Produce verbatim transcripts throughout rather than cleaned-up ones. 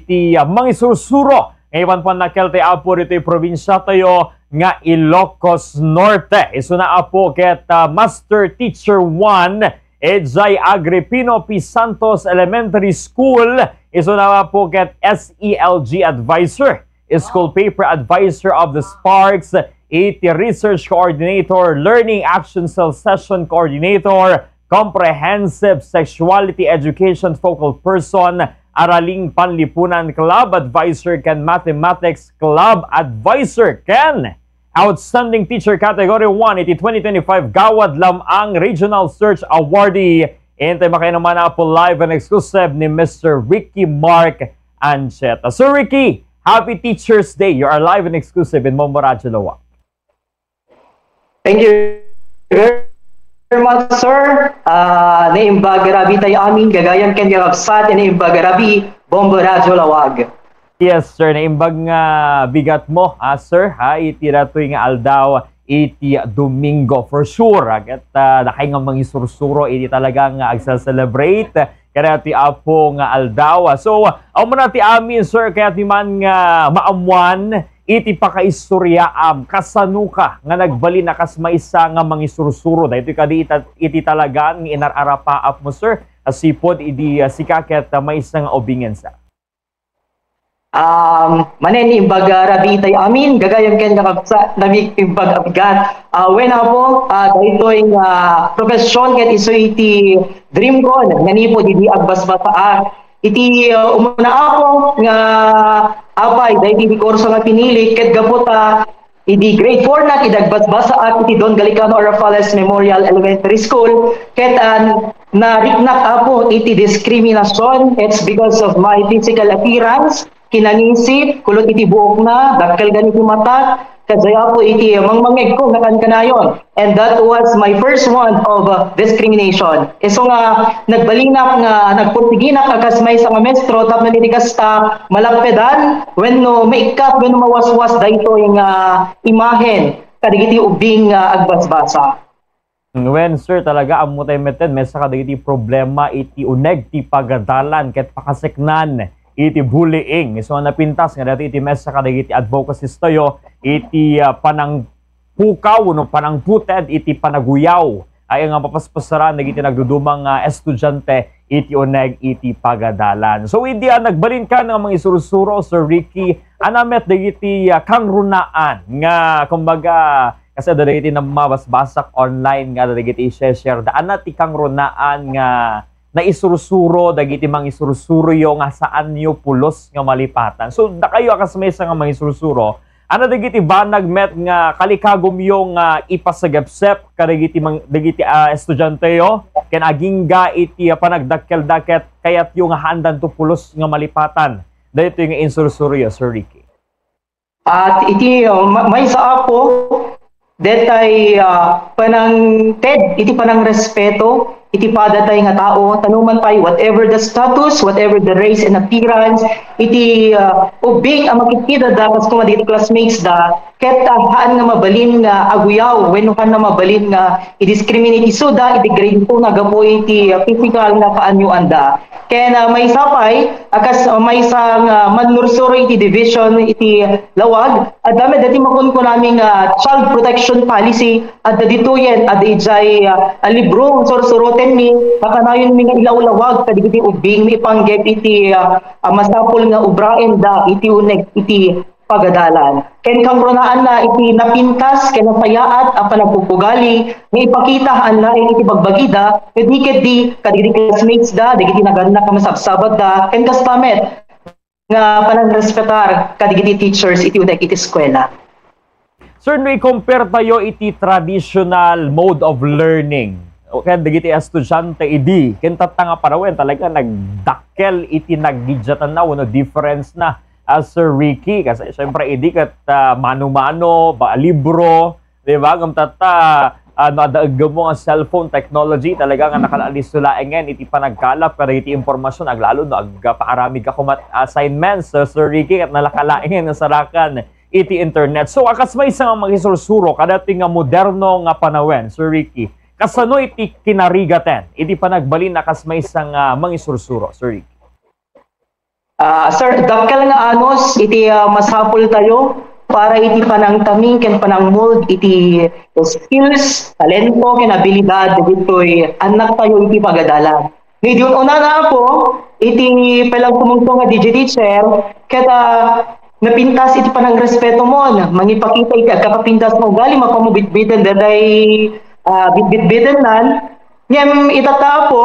dagiti, ah, mangisursuro nga ipan pannakkel ti Apo ditoy probinsiatayo nga Ilocos Norte. Isuna, Apo, ket, ah, Master Teacher one, idiay Agripino P. Santos Elementary School. Isuna, Apo, ket S E L G Advisor, School Paper Advisor of the Sparks, iti Research Coordinator, Learning Action Cell Session Coordinator, Comprehensive Sexuality Education Focal Person, Araling Panlipunan Club Advisor, ken Mathematics Club Advisor, ken Outstanding Teacher Category one iti twenty twenty-five Gawad Lam-ang Regional Search Awardee. Intay makainuman, Apo, live and exclusive ni Mister Ricky Mark Ancheta. Sir Ricky, happy Teacher's Day. You are live and exclusive in Bombo Radyo Lawag. Thank you very much, sir. Ah, naimbag a rabii tayo amin, gagayam ken kakabsat, naimbag a rabii, Bombo Radyo Lawag. Yes, sir. Naimbag nga bigat mo, ah, sir, ha, iti datoy nga aldaw, iti Domingo. For sure, ah, ket, ah, dakay nga mangisursuro iti talaga nga agse-celebrate kadagiti Apo nga aldaw. So, ammona ti amin, sir, kayatmi man nga maammuan iti pakaistoryaam, kasanoka nga nagbalin a kas maysa nga mangisursuro? Daytoy kadi ita-, iti talaga nga inar-arapaapmo, sir, a sipud idi, ah, sika ket, ah, maysa nga ubingensa. Um, manen, imbag a rabii tayo amin, gagayam ken kakabsat, naimbag a bigat. Ah, wen, Apo, ah, daytoy nga profession ket isu iti dream ko, nagmanipod idi agbasbasaak. Iti, ah, umuna, Apo, nga apay, daytoy ti kurso nga pinili, ket gapu ta, idi grade four na, iti agbasbasaak iti Don Galicano Orafales Memorial Elementary School, ket, ah, nariknak, Apo, iti diskriminasion. It's because of my physical appearance, kinangisi, kulot iti buokna, dakkel gani ti matak, kadiay, Apo, iti mangmangegko nga kankanayon. And that was my first one of, uh, discrimination. Isu nga nagbalinak nga nagpursiginak a kas maysa nga maestro tapno iti kasta, malappedan wenno maikkat wenno mawaswas daytoy nga imahen kadagiti ubing nga agbasbasa. Wen, sir, talaga, ammo tayo metten, maysa kadagiti problema iti uneg ti pagadalan ket pakaseknan iti bullying. Isu nga napintas nga daytoy iti maysa kadagiti advocacies tayo iti, ah, panangpukaw wenno panangputed iti panaguyaw ay nga mapaspasaran dagiti nagduduma nga estudiante iti uneg iti pagadalan. So, idi, ah, nagbalinka nga mangisursuro, Sir Ricky, ania met dagiti, ah, kangrunaan nga, kumbaga, kasi adda dagiti na-, mabasbasak online nga adda dagiti i-share da. Ania ti kangrunaan nga naisursuro dagiti mangisursuroyo nga saanyo pulos nga malipatan? So, dakayo a kas maysa nga mangisursuro, ania dagiti banag met nga kalikagumyo nga ipasagepsep kadagiti mang-, dagiti, ah, estudianteyo ken agingga iti, ah, panagdakkelda ket kayatyo nga haandanto pulos nga malipatan daytoy nga insursuroyo, Sir Ricky? At iti, uh, ma-, maysa, Apo, detay, uh, panangted iti panangrespeto iti padatay nga tao, ta numan pay, whatever the status, whatever the race and appearance, iti, uh, ubing a makitkitada kas koma dagiti classmates da, ket, uh, haan nga mabalin nga aguyaw wenno haan nga mabalin nga i-discriminate isuda iti grade two na gapu iti, uh, physical nga kaanyoanda. Ken, uh, maysa pay, a kas, uh, maysa nga mannursuro iti division iti Lawag, adda met daytoy makunkunami nga child protection policy, adda ditoyen, adda idiay, ah, a libro nga sursurotenmi, kakanayonmi nga ilawlawag kadagiti ubing nga ipanggep iti, ah, ah, masapul nga ubraenda iti uneg iti pagadalan. Ken kangrunaanna iti napintas ken nasayaat a panagpupugali nga ipakita haan laeng iti bagbagida, ket di ketdi kadagiti classmates da, dagiti nagannak a masabsabatda, ken kasta met nga panagrespetar kadagiti teachers iti uneg iti eskuela. Sir, no i-compare tayo iti traditional mode of learning, o ken dagiti estudiante idi, ken tatta nga panawen talaga nagdakkel iti naggidiatanna wenno difference na, ah, Sir Ricky. Kasi siyempre idi ket, ah, mano-mano, ba, libro, Di ba? Ngem tatta, ah, no adda eggem mo nga cellphone technology, talaga nga nakalaaliso laengen iti panagkalap kadagiti impormasyon, aglalo no agpaaramid ka koma assignments, Sir, Sir Ricky, ket nalaka laengen nga sarakan iti internet. So, a kas maysa nga mangisursuro kadatoy nga moderno nga panawen, Sir Ricky, kasano iti kinarigaten iti panagbalin a kas maysa nga mangisursuro, Sir Ricky? Ah, sir, dakkel nga anus iti, ah, masapultayo para iti panangtaming ken panangmold iti skills, talento, ken abilidad dagitoy annaktayo iti pagadalan. Ni di unana, Apo, iti pay lang tumungtong nga D J teacher, ket, ah, napintas iti panangrespeto mon, mangipakita iti agkakapintas nga ugali, mapamubitbiten daydiay, ah, bitbitbitennan. Ngem itatta, Apo,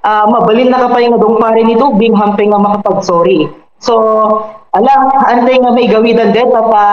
ah, mabalinnaka pay nga dungparen iti ubbing hampay nga makapagsorry. So, ala, haantay nga maigawidan deta ta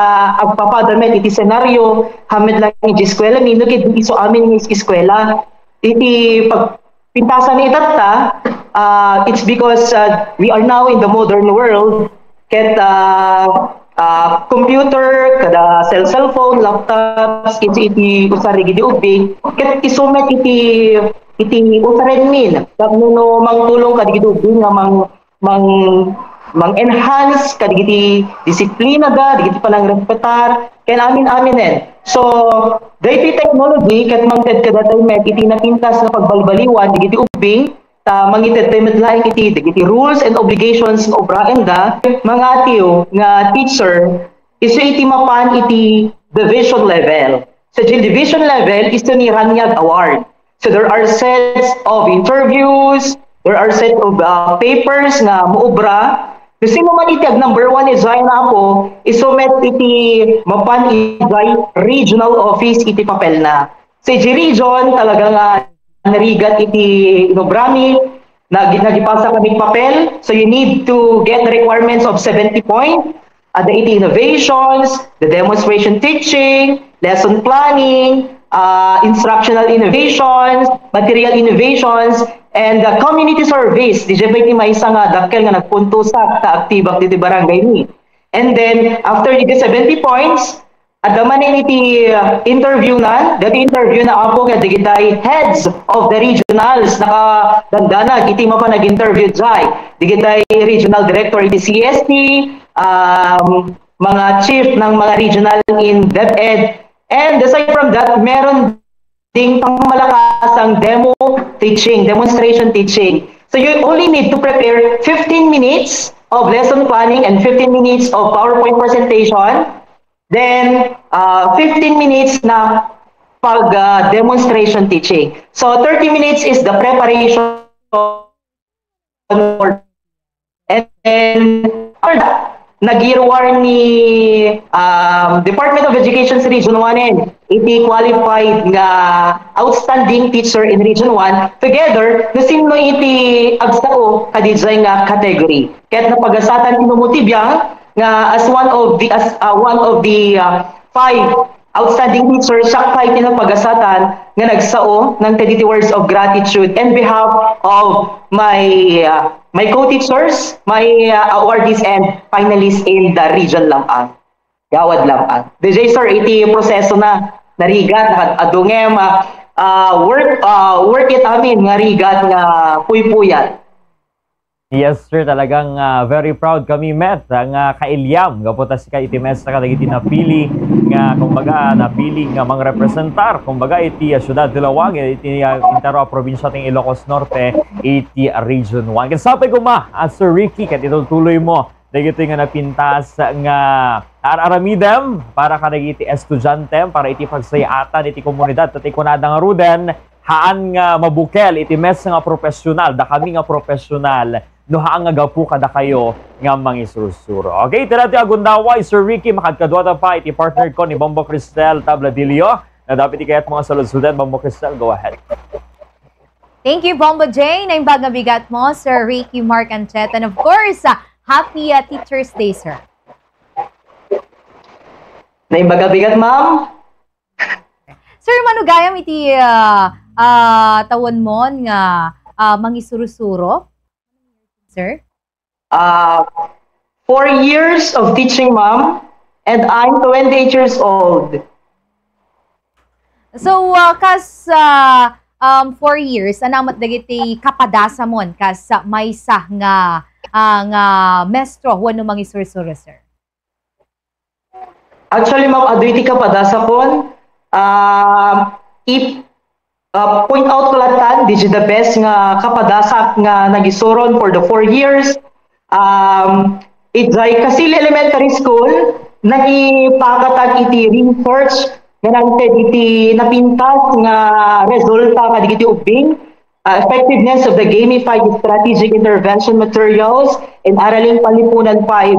agpapada met iti senaryo, haan met laeng iti eskuela, no ket di isu amin nga is-, eskuela. Iti pagpintasan ni itatta, ah, it's because, ah, we are now in the modern world, ket, ah, ah, computer, kada cell, cellphone, laptops, iti, iti usar dagiti ubbing, ket isu met iti, iti usarenmin. Tapno no mangtulong ka dagiti ubbing nga mang-, mang-, mang-enhance kadagiti disiplinada, dagiti panangrespetar, ken amin-aminen. So, daytoy technology ket mangted kadatayo met iti napintas nga pagbalbaliwan dagiti ubbing, ta mangitedtayo met laeng iti dagiti rules and obligations nga ubraenda, mangatiw nga teacher, isu iti mapan iti division level. So, iti division level, isu ni Raniag Award. So there are sets of interviews, there are set of, uh, papers nga maubra. No sino man iti ag number one idiay, Apo, isu met iti mapan idiay regional office iti papelna. So iti region, talaga nga narigat iti inubrami, nag-, nagipasa kami papel. So you need to get the requirements of seventy point. Adda iti innovations, the demonstration teaching, lesson planning, ah, instructional innovations, material innovations, and the community service. Diay pay iti maysa nga dakkel nga nagpuntosak ta aktibak ditoy barangaymi. And then, after the seventy points, adda manen iti, ah, interviewna, dagiti interviewna, Apo, nga dagiti heads of the regionals, nakadandanag iti mapan ag-interview diay. Dagiti regional director iti C S T, um, mga chief ng mga regional in DepEd. And aside from that, meron ding pangmalakasang demo teaching, demonstration teaching. So you only need to prepare fifteen minutes of lesson planning and fifteen minutes of PowerPoint presentation. Then, uh, fifteen minutes na pag, uh, demonstration teaching. So thirty minutes is the preparation. And then, after that, nagiruar ni, um, Department of Education sa Region one iti qualified nga outstanding teacher in Region one, together no sino iti agsao kadiay nga category. Ket napagasatan ti Momotibiang nga as one of the, as, uh, one of the, uh, five outstanding teacher, siak pay ti napagasatan nga nagsao ng kadagiti words of gratitude in behalf of my, uh, my co-teachers, my, uh, awardees, and finalists in the region Lampang. Gawad Lampang. D J, sir, iti proseso na, narigat, nakad-, adungem, uh, uh, worth, uh, worth it amin nga rigat nga puypuyat. Yes, sir. Talagang, ah, very proud kami met, ah, nga kailyam gapu ta sika iti mesa kadagiti napili nga, kumbaga, napili nga mangrepresentar, kumbaga, iti, ah, siudad ti Laoag, iti, ah, entero a probinsia ti Ilocos Norte, iti Region one. Ket sapay koma, ah, Sir Ricky, ket itultuloy mo dagitoy nga napintas nga ar-aramidem para kadagiti estudiantem, para iti pagsayaatan iti komunidad, ta ti kunada ngaruden, haan nga mabukel iti mesa nga profesional, dakami nga profesional, no haan nga gapu kadakayo nga mangisursuro. Okay, iti daytoy a gundaway, Sir Ricky, makadkaduata pay iti partner ko ni Bombo Cristel Tabladillo. Nadapit ti kayatmo nga saludsuden, Bombo Cristel, go ahead. Thank you, Bombo J. Naimbag nga bigat mo, Sir Ricky Mark Anchet. And of course, ah, happy, ah, Teacher's Day, sir. Naimbag nga bigat, ma'am. Sir, mano gayam iti, ah, ah, tawenmon nga, ah, mangisurusuro? Sir? Ah, four years of teaching, ma'am, and I'm twenty-eight years old. So, ah, kas, ah, um, four years, ania met dagiti kapadasamon kas, ah, maysa nga, ah, nga maestro wenno mangisursuro, sir? Actually, ma'am, adu iti kapadasakon, ah, if, ah, point out ko latta, this is the best nga kapadasak nga nagisuron for the four years. Um, idiay Casilli Elementary School, nangipakatag iti research nga nangted iti napintas nga resulta kadagiti ubbing, uh, effectiveness of the gamified strategic intervention materials, and Araling Panlipunan five.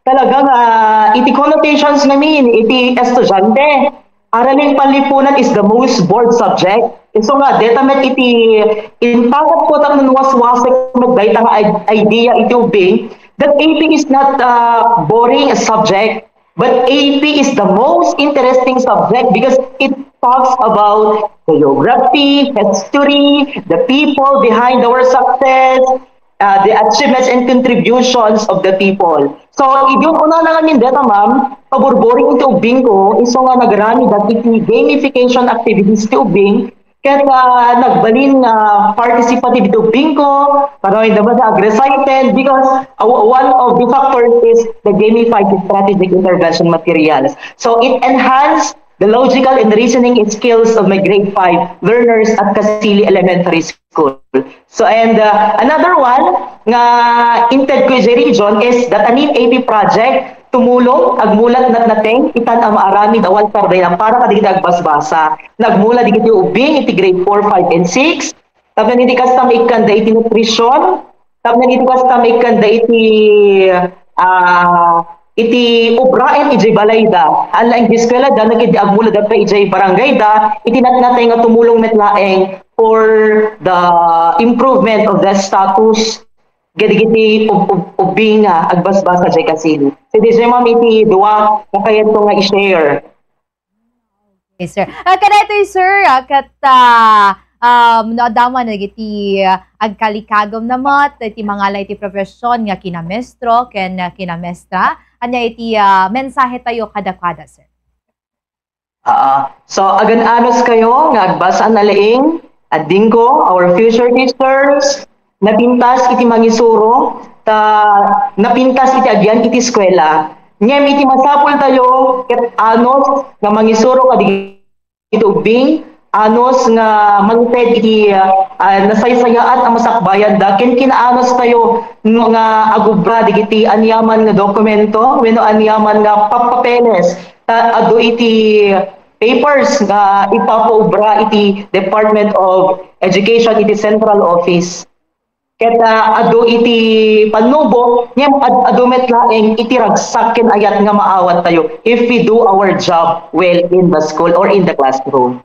Talagang, ah, iti connotations ngamin, iti estudiante, Araling Panlipunan is the most bored subject. Isu nga, deta met iti impakatko tapno waswasek met dayta nga i- idea iti ubbing, that A P is not, uh, boring a subject, but A P is the most interesting subject because it talks about geography, history, the people behind our success, uh, the achievements and contributions of the people. So, idin una na ngamin deta, ma'am, paborboring iti ubbing ko, isu nga nagrami dagiti gamification activities ti ubbing, ket, uh, nagbalin nga participative iti ubbing ko, parang naman nag-excited because, uh, one of the factors is the gamified strategic intervention materials. So, it enhanced the logical and reasoning skills of my grade five learners at Casilli Elementary School. So, and, uh, another one nga inted ko idiay region is the Tanim A P project. Tumulong, agmulat natnateng, itan a maaramid a walter day para kadagiti agbasbasa. Nagmula dagiti ubbing iti grade four, five, and six. Tapno iti kasta, maikkanda iti nutrition. Tapno iti kasta, maikkanda iti, ah, iti ubraen idiay balayda. Ala iti eskuelada, no, ket agmula da pa idiay barangayda, iti natnateng nga tumulong met laeng for the improvement of the status kadagiti ub-, ub-, ubbing nga agbasbasa idiay Casilli. So, diay, ma'am, iti dua nga kayatko nga i-share. Okay, sir. Ah, kadaytoy, sir, ah, ket, ah, um, no, adda man dagiti, ah, agkalikagumna met iti mangala iti profession nga kinamestro ken, ah, kinamestra. Ania iti, ah, mensahe tayo kadakuada, sir? Ah, so, agan-anos kayo nga agbasa a nalaing, addingko, our future teachers, napintas iti mangisuro, ta napintas iti agyan iti eskuela. Ngem iti masapul tayo ket anos nga mangisuro kadagiti ubbing, anos nga mangted iti, ah, nasaysayaat a masakbayanda, ken kinaanos tayo nga agubra dagiti aniaman nga dokumento wenno aniaman nga papapeles, ta adu iti papers nga ipapaubra iti Department of Education iti central office. Ket, ah, adu iti pannubo, ngem ad-, adu met laeng iti ragsak ken ayat nga maawat tayo if we do our job well in the school or in the classroom.